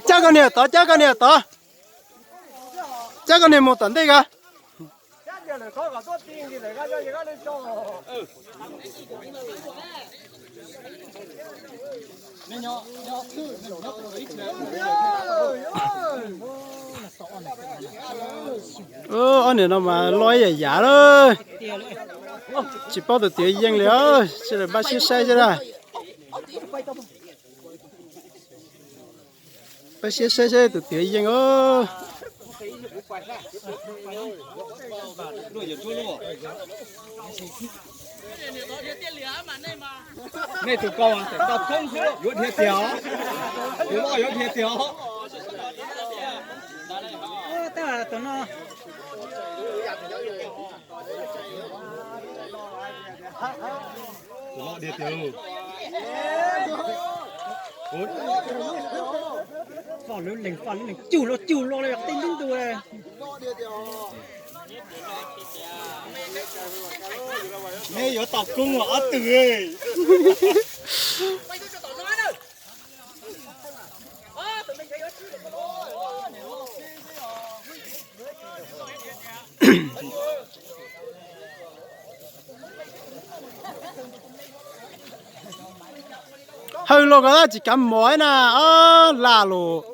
Cab koj niag tod, cab koj niag tod. Cab koj niag mus tom ntej ko. Ob niam no mas loj ib yam yav lawm. Tsis paub tus twm yeej li os, sawv daws npaj siab saib seb na. Npaj siab saib seb tus twm yeej os. Nej tus ko tau koob xwb, yuav dhia tiag os. Tus loj yuav dhia tiag os. Tus loj dhia tiag. Foj lub leeg, foj lub leeg, cug los cug los li tej ntub ntu. Nej yuav tau koob los ob tug. Hawj los ko tab tsis kav mom na, lam lus.